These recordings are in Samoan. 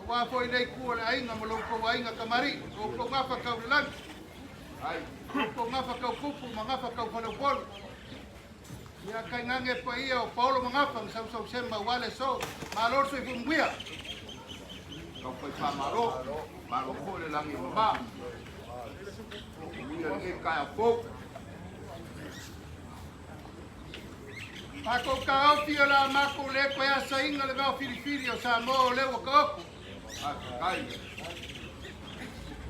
Aua foi le itu o le aiga ma lo outou aiga kamali'i, o outou gafa tau le lagi, o outou gafa tau tupu ma gafa tau faleupolu. Ia tainane paia o Paolo ma Gafa na sausausema aua le aso. Malo le soifua manuia. Taufai faamalo, malo foi le lagi e mama. Manuia lenei taeao fou. Matou taofi o le a matou le toe asaina le vao filifili o Samoa o lea ua taoto. Faafetai.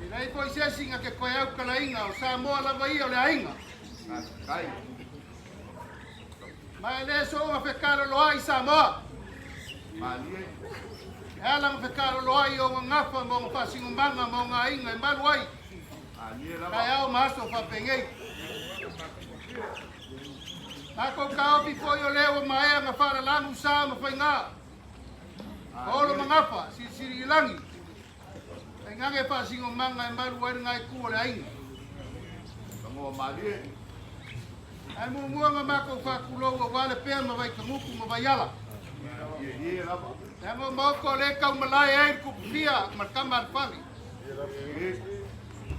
E leai foi se isi na te toe autalaina o Samoa lava ia o le aiga. Faafetai. Ma e le soona fekaloloai Samoa. Malie. E ala na fekaloloai o ona gafa ma ona faasinomaga ma ona aiga e malu ai. Malie lava. Taeao ma aso faapenei. Matou taofi foi o lea ua maea na faalalagu sa ma faiga. Paolo ma Gafa, silisili i lagi. Tainane faasinomaga e malu ai lena itu o le aiga. Tagoa malie. Ae muamua na matou faatulou aua le pea ma Vaitagutu ma Vaiala. Ie lava. Leaga o maota o lea e taumalae ai le tupufia ma le tama a le fale.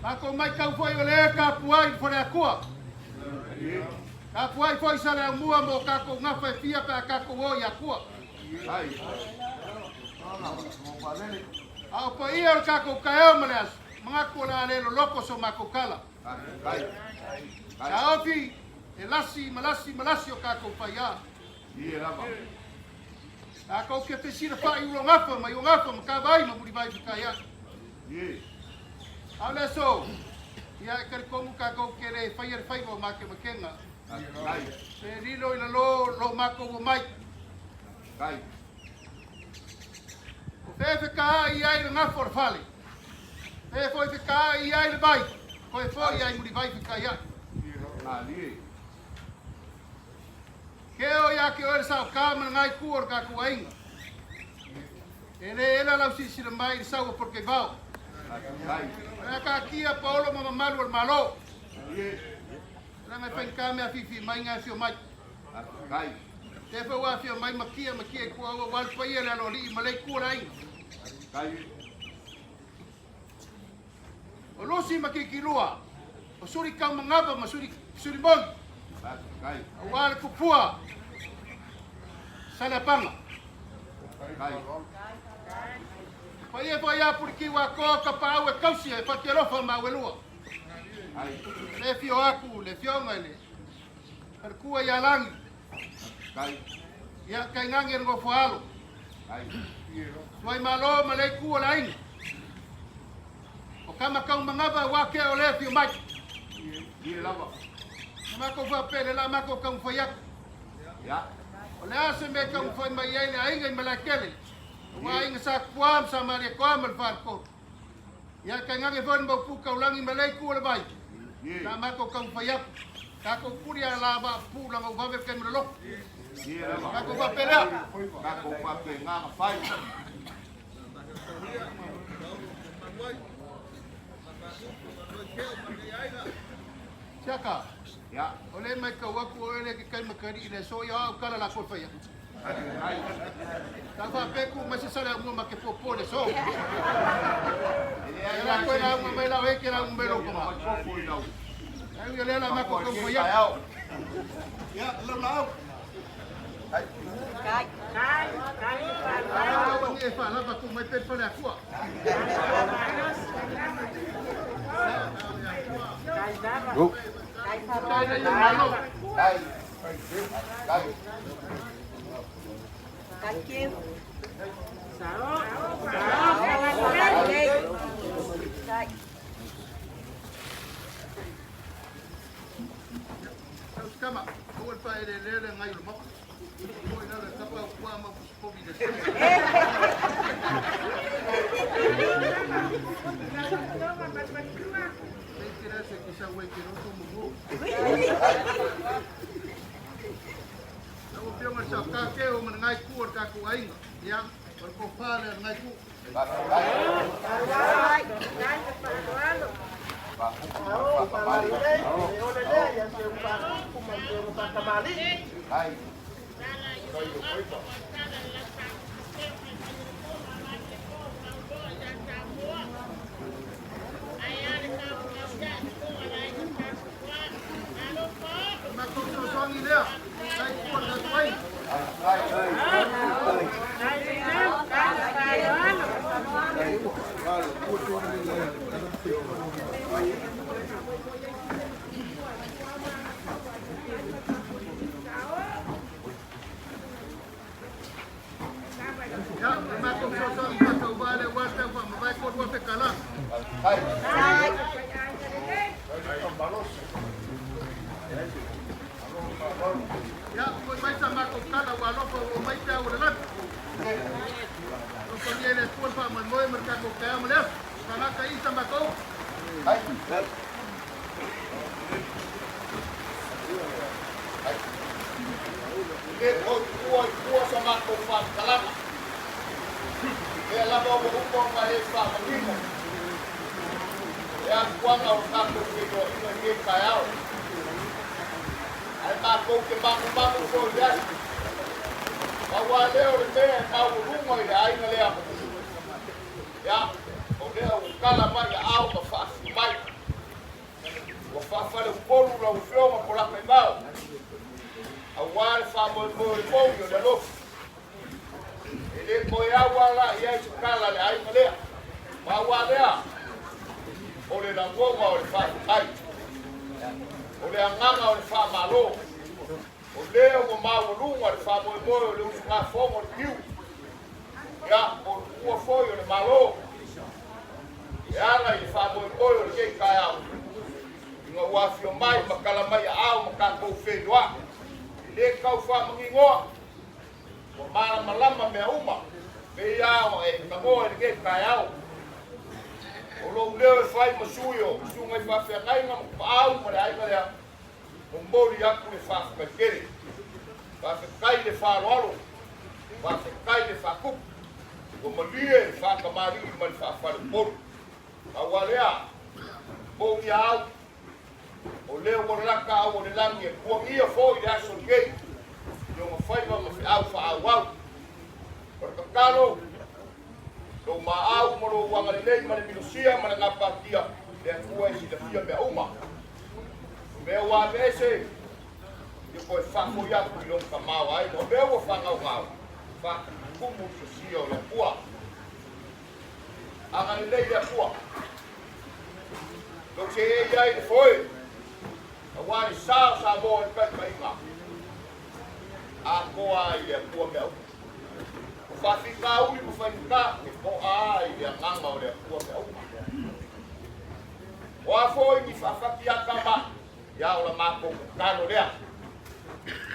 Matou matau foi o lea e tapuai le Faleatua. Tapuai foi Saleaaumua mo tatou gafa e fia pe a tatou o i Atua. A o paia o le tatou taeao ma le aso, manatu o le a le loloto so matou tala. Taofi e lasi ma lasi ma lasi o tatou faiā. Tatou te fesilafai i ulogafa ma iugafa ma tavai ma mulivai fekaiai. A o le aso, ia e talitonu tatou te le faia le faiva o makemakega. Pe lilo i lalo lo matou omai. O fea e fekaai ai le gafa o le fale, fea foi fekaai ai le vai, toe foi ai mulivai fekaiai. Ke o ia te oe le saoka ma le ngai o le tatou aiga. E le ela lau silasila mai i le sau o Polataivao. O le a taatia Paolo ma mamalu o le Malo. Leaga e faigata mea afifi mai na e afio mai. Te foi ua afio mai matia matia i tua ua le paia le aloalii ma le itu o le aiga. O Lusi ma Kikilua, o Suri Kaumangava ma Suri, Surimoni, aua le tupua Saleapaga. Paia foi ia Puliki ua toa kapaau e tausi e fatialofa ma auelua. Le fio aku le fioga i le faletua ia Lagi. Ia tainane le nofo alo. Tuai malo ma le itu o le aiga. O kama kaumangava ua ke o le fio mai. Na matou faapele la matou taumafai atu. O le a se mea e taumafai mai ai le aiga i Malaetele. Ua aiga sa Tupua ma sa Malietoa ma le Faletolu. Ia tainane foi le maupu taulagi ma le itu o le vai. La matou taumafai atu. Tatou puli a la va pu langa uvave le taimi o le loto. Tatou faapelea. Tatou faapena na fai. Siaka. Ya. O le mai kau aku o ele ke kai makari i le so ia au kala la koe whaia. Ta whapeku mai se sale au mua ma ke pōpō le so. E la koe la unga mai lau e ke la unga mai lau kama. Ai ui le la mako kau whaia. Ya, lau lau. Kai. Kai. Kai. E wha lava ku mai pe whale akua. Kai na ia malo. Kai. Kai. Thank you. Tausikama, aua le faaeleelea le agai o le maota. Foi lalo e tapa au kua ma pusipovi le Nei te rasa ke sau ai ke roto mo mo. Lau afioga i le saoka ke o ma le ngai ku o le tatou aiga. Ia, o le tofa lea o le ngai ku. Kai. Ia, foi mai sa matou tala ua alofa ua omai pe au o le lagi. Alofagia e le Atua le faamoemoe ma le tatou taeao ma le aso. Tagata i sa matou. E le toe tuua i tua sa matou faamatalaga. Lea lava ua uma ona e faamanino le afuaga o le tatou feiloaiga i lenei taeao. Ae matou te manumanu foi i le aso. Pau lava lea o le mea e maualuga i le aiga lea, ia, o lea ua tala mai aao ma faafio mai. Ua faafaleupolu lau Afioga Polataivao, aua le faamoemoe o le moni o le alofi. E le toe au lava la i ai se tala a le aiga lea. Pau lava lea, o le lagona o le faafetai, o le agaga o le faamalo, o lea ua maualuga le faamoemoe o le usugafono o le Piu, ia, po o le tuua foi o le Malo, e ala i le faamoemoe o lenei taeao, ina ua afio mai ma tala mai aao ma tatou feiloai. E le tau faamaninoa, ua malamalama mea uma, pei lava ona e tanoa i lenei taeao. O lou leo e fai ma sui o susuga i faafeagaiga ma tapaau ma le aiga lea, momoli atu le faafetai tele. Faafetai le faaaloalo, faafetai le faatupu, ua malie le faatamalii ma le faafaleupolu. Pau lava lea, moni a au, o lea ua lalata au o le lagi e puagia foi le aso lenei i ona faiva ma feau faaauau. O le tatalo, lou maau ma lou agalelei ma le minosia ma le gapatia, le Atua e silafia mea uma. O mea ua aveese, ia toe faafoi atu i lona tamaoaiga. O mea ua faagaogao, faatumutumu i sosia o le Atua. Agalelei le Atua. Lou seei ai i le foe, aua le sa o Samoa i le taitaiga, atoa ai le Atua mea uma. O faafitauli ma faigata, e to'a ai le agaga o le Atua mea uma. O a foi ni faafatiata ma, ia o la matou tatalo lea.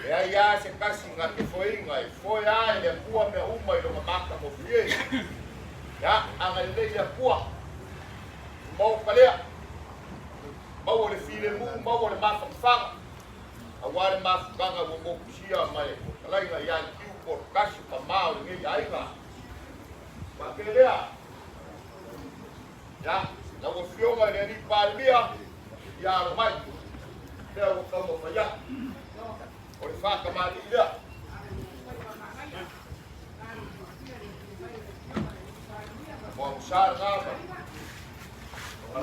Leai lava se tasi na te foeina, e foe lava e le Atua mea uma i lona matagofie. Ia, agalelei le Atua i le Maota lea, maua le filemu, maua le mafanafana, aua le mafutaga ua motusia ma le fetalaiga ia Tiu Porotasi, tama o lenei aiga. Faapea lea, ia, lau Afioga i le Alii Palemia, ia alo mai, lea ua taumafai atu, o le faatamalii lea. Moamosa lena ma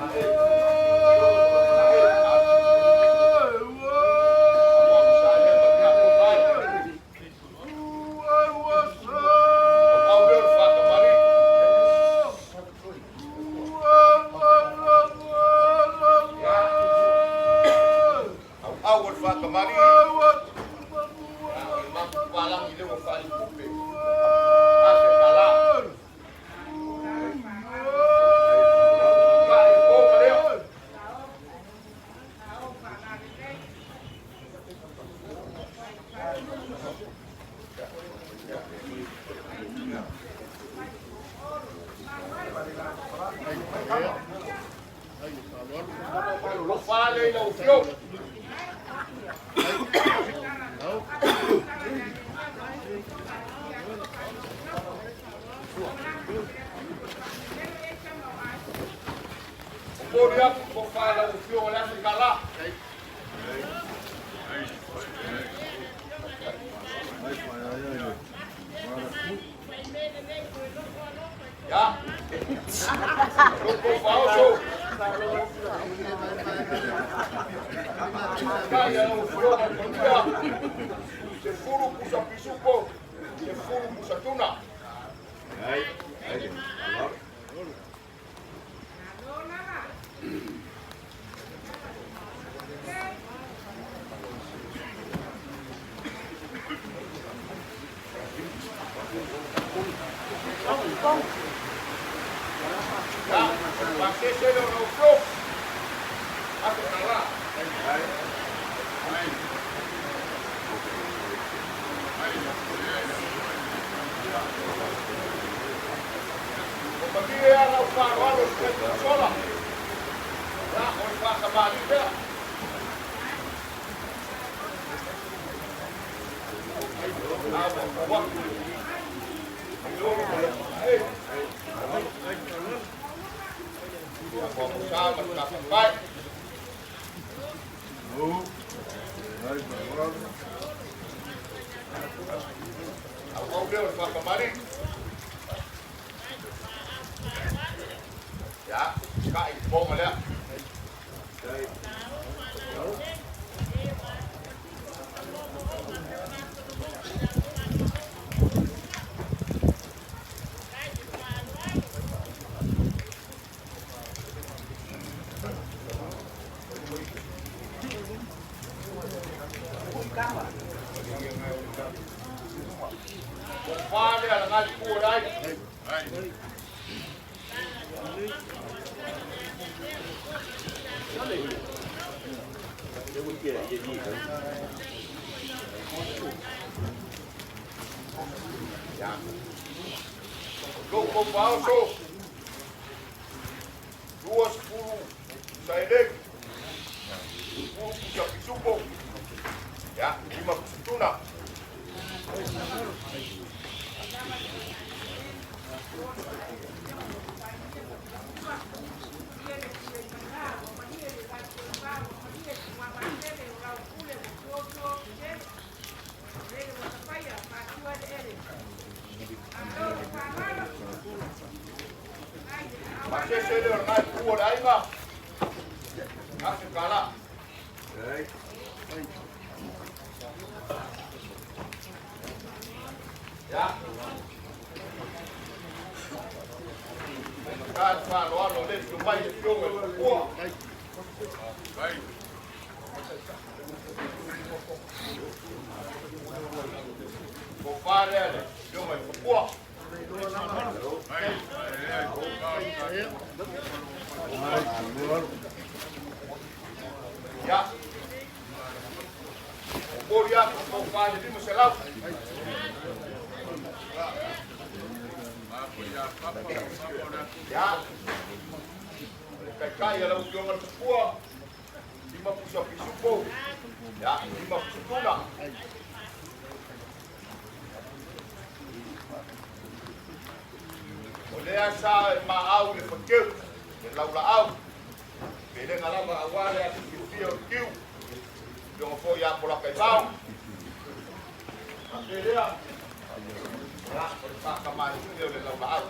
Alofa le i lau afioga. Momoli atu tofa i lau afioga le afe tala. Ya. Loko faoso. Kai a lau afioga i le Palemia. 10 pusa pisupo, 10 pusa tuna. Ya, pasese leo na ufio. Afe tala. O malie ala o wharoalo se sola. Ya, o le whakamali lea. Ya, kai bonga lea. Wale ala ngali kuwa rai. Loko pauso. 20 sailek. 10 pusa pisupo. Ya, 5 pusa tuna. Pasese leo ngai kuwa le aiga. Ase kala. Ya. Ka whaaloalo le tu mai e fionga le kua. Ko wharea le fionga i kua. Ya. O mori atu ko whare 500. Ya. Le kai kai ala fionga le kua. 5 pusa pisupo. Ya, 5 pusa tuna. O lea sa e maau le whakeu, le laula au. Pe le ngalama awale a te o kiu. Yonga fo ia pola kai vau. A te lea. Ya, o le whakamai o le laula au.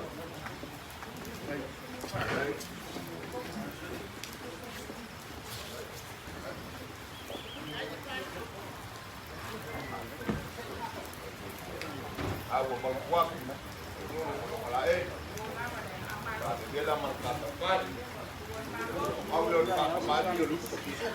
Awa maukuaku. La e. Ka te markata pari. Au leo le whakamari o luku pisu.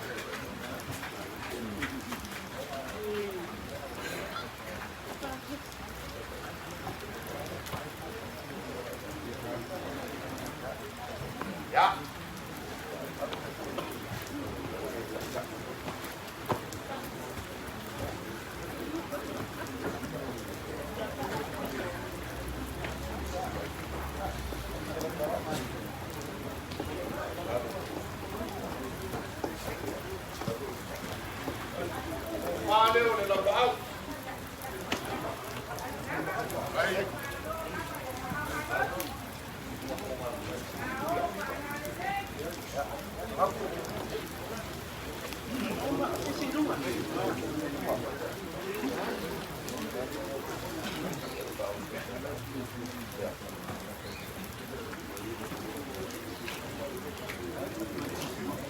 Ya. Wale o le laula au.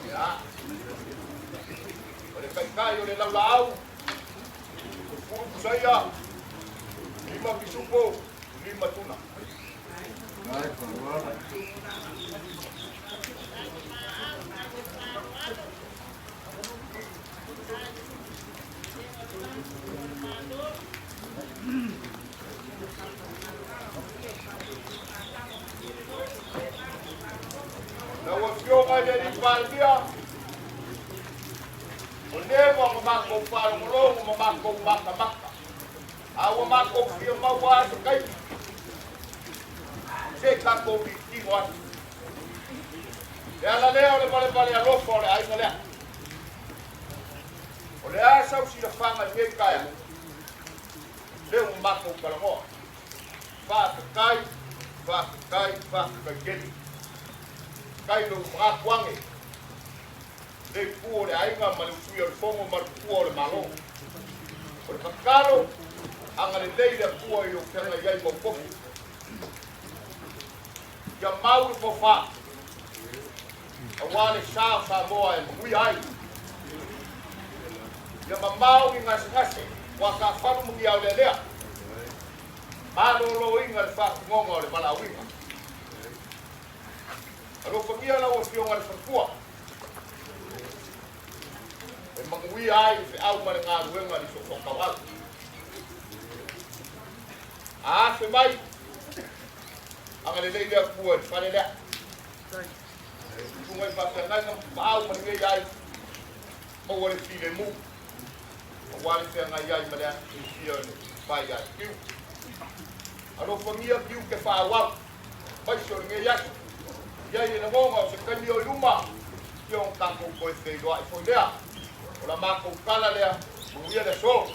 Ya. O le kai o le laula au. Pusa 5 pisupo, 5 tuna. Afioga i le Alii Palemia, o leva ona matou faalogologo ma matou matamata, a ua matou fia maua lava se taimi se i tatou tilotilo atu. Le ala lea o le valevale alofa o le aiga lea. O le a sau silafaga i lenei taeao, lea ua matou talanoa. Faafetai, faafetai, faafetai tele. Faafetai lou manatu ane, le itu o le aiga ma le usuia o le fono ma le matua o le Malo. O le tatalo, agalelei le Atua i lou feagai ai ma ou tofi. Ia mau le tofa, aua le sa o Samoa e manuia ai. Ia mamao ni gasegase, ua taafalu ma ni aolealea. Maloloina le faatinoga o le valaauina. Alofagia lau Afioga i le Faletua e manuia ai le feau ma le galuega i le soosootaoau. A afe mai, agalelei le Atua i le fale lea. Susuga i faafeagaiga ma tapaau ma lenei ai, maua le filemu, aua le feagai ai ma le aso fiafia o le fai ia Tiu. Alofagia tiute faaauau, aemaise o lenei aso. I ai le lagona o se taimi o i luma, ia ona tatou toe feiloai foi lea. O la matou tala lea, manuia le aso.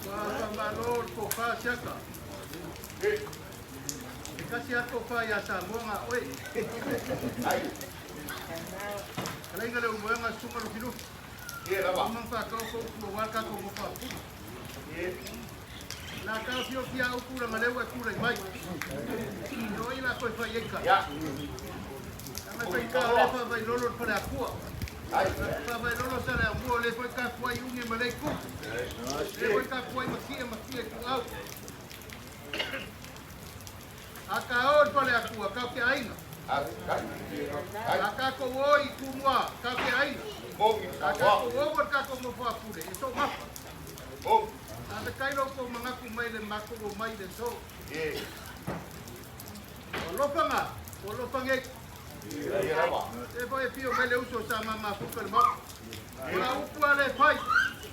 Faamalo le tofa Siaka. E kasi a tofa ia Samoa nga oe. Kalaiga le umoega susuga Lufilufi. Ie lava. Uma whakao ko upu o waka ko ngofa puna. Ie. La ka fio fia upu la maleu e kula i mai. No i la koe whai eka. Ia. Anga whai ka le wha vai lolo le pare akua. Ai. Wha vai lolo sa le amua le whai ka kuai unge malei ku. Le whai ka kuai makia makia ku au. A ka o le pare akua, ka ke ainga. Ai. A ka ko o i kumua, ka ke ainga. Mogi A ka Samoa. ko o ka ko ngofa pule, e so mafa. Mogi. A te kailo ko mangaku mai le mako o mai le so. Ie. O lopanga, o lopanga e Ie lava. e foi pio mai le uso sa mama fuka le mako. O la upu ale fai,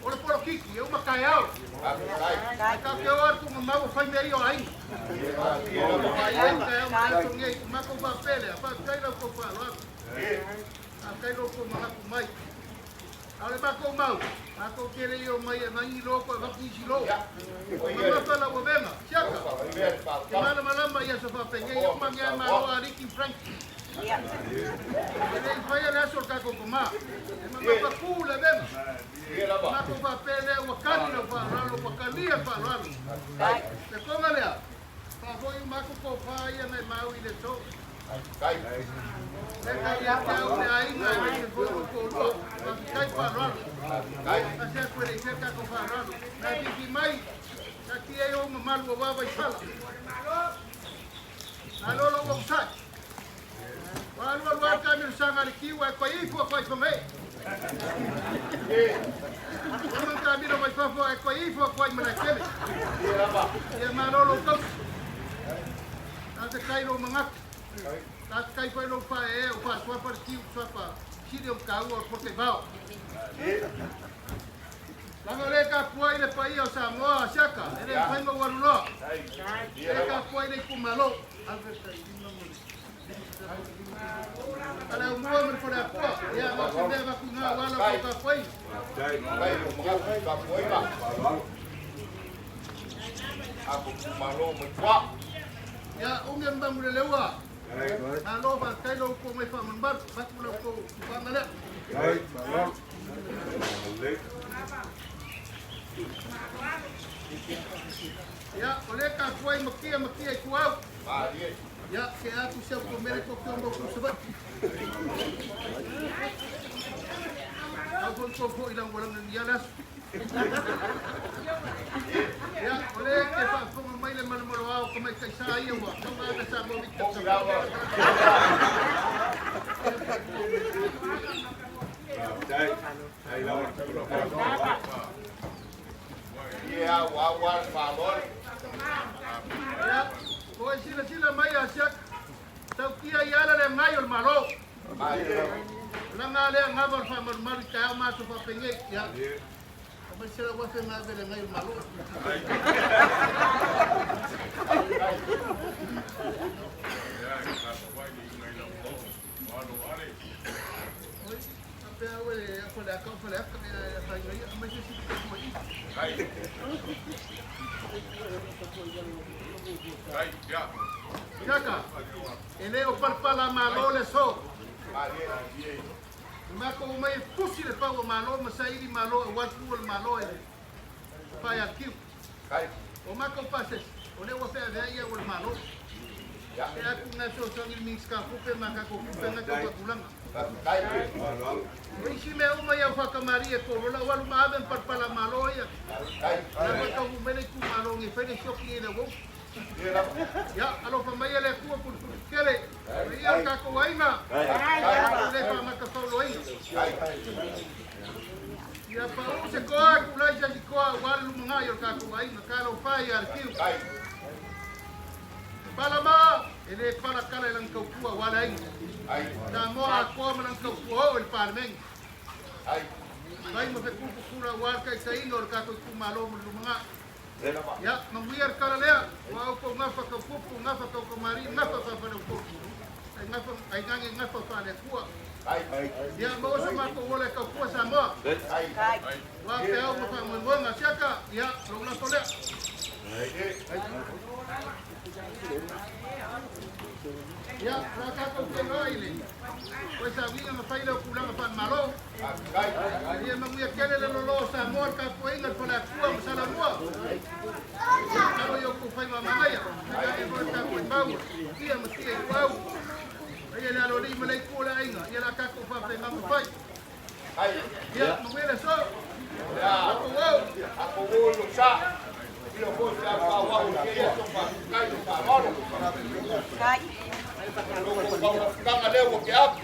o le polo kiki, e uma kai au. Ai. Ai ka ke o atu nga mau fai mea i o ainga. Ie lava. Ai ai kai au mai so ngei, mako pa pele, a fa kailo ko fa lo. Ie. A kailo ko mangaku mai. A le mako mau, mako kere i o mai e mangi loko e vaki isi lo. Ia. O mama fa la wavenga, siaka. Ke mana malama ia sa fa penge i o mangi ai malo a Ricky Frank. E le fai le aso ka ko ma. E mama fa ku le venga. Ie lava. Mako fa pele ua kani le fa ralo ua kalia fa ralo. Le konga lea. Fa foi mako ko fa ia mai mau i le so. Kai. Le ka ia te au le ainga e le foi ko lua. Fa kai fa ralo. Kai. A se ku le se ka ko fa ralo. Na ti mai. Ka ki e o mamalu o wawa i sala. Na lolo ua usai. Wa alua lua ka miru sanga le kiwa e koe ifo koe whangai. Ie. Uma ka miro mai fafo e koe ifo koe mana kele. Ie lava. Ia malolo kausi. Tā te kai ro mangaku. Tā te kai whai ro whae e o wha swapa le kiu swapa. Siri o ka ua o pote vao. Ie. Langa le ka pua i le paia o Samoa a Siaka. E le whainga waruloa. Ie Le ka lava. pua i le kumalo. Ale o mua me le whare akua. Ia ngā se mea waku ngā wala ko ka pua i. Kai o mangaku ka puaiga. Ako kumalo mai tua. Ia unge mbangu le leua. Malo fa kailo ko mai fa manbar. Baku lau ko kupanga lea. Ia o le ka pua i makia makia i kuau. Malie. Ia ke atu se ko mere ko ko mo ko sabat. Au ko ko ko ilang walang nang ialas. Ia o le ke fa fonga mai le malomalo au ko mai kai sa ia wa. Ko mai sa mo Victor. Mogi lava. Ie au au al whalore. Ia ko e sila sila mai a siak. Tau ki Aga lea ngava o le faamalumalu i taeao ma aso faapenei. Ia. Aumai $100,000 ma ave le ngai o le Malo. Oi, faapea au e Faleata o Faleata, ia faiga ia, aumai se isi tupe i. Siaka, e le o palapala malo le aso. E matou omai e tusi le pau o Malo ma saili Malo aua le tuua o le Malo e le pae a le Kiu. O matou pasese, o lea ua feaveai au e le Malo. E atu nai fesoasoani i le Minisita o Tupe ma tatou tupe na tau faatulaga. O isi mea uma ia o faatamalii e kolola, ua alu ma ave ma palapala malo ia. Lava e taunuu mai le itumalo nei fai le sioki i le uou. Ia, alofa mai e le Atua pulupulu tele. Ia o tatou aiga. Tatou le faamatafauloaina. Ia pau se toa, tulai se isi toa aua le lumanai o le tatou aiga. Talofa e ia le Tiu. Palama, e le pala tala i lana tautua aua le aiga. Samoa atoa ma lana tautua oo i le Palemene. Fai ma fetuputula aua le taitaiga o le tatou itumalo mo le lumanai. Ia, manuia le tala lea, ua outou gafa tautupu, gafa taukamalii, gafa faafaleupolu, ai gafa, ai gage gafa faale-Atua. Ia, maua so matou ola e tautua Samoa. Ua peau ma faamoemoega siaka, ia, lou lafo lea. Ia, o le a tatou feiloai i le toe sauniga ma fai lea o tulaga faale-Malo. Ia manuia tele le lolo o Samoa, le tapuaiga, le Faleatua ma Salamua. Ia, alo i outou faiva manaia, faiga e foi le tapuai mau, tia ma tia i tuau. Ia le aloalii ma le itu o le aiga, ia le a tatou faafeaga ma fai. Ia, manuia le aso. Tatou o. Tatou o i lou sa. Ia foi se au i kēia aso faafetai ma faaaloalo. Lo kou faufautuaga lea ua ke atu.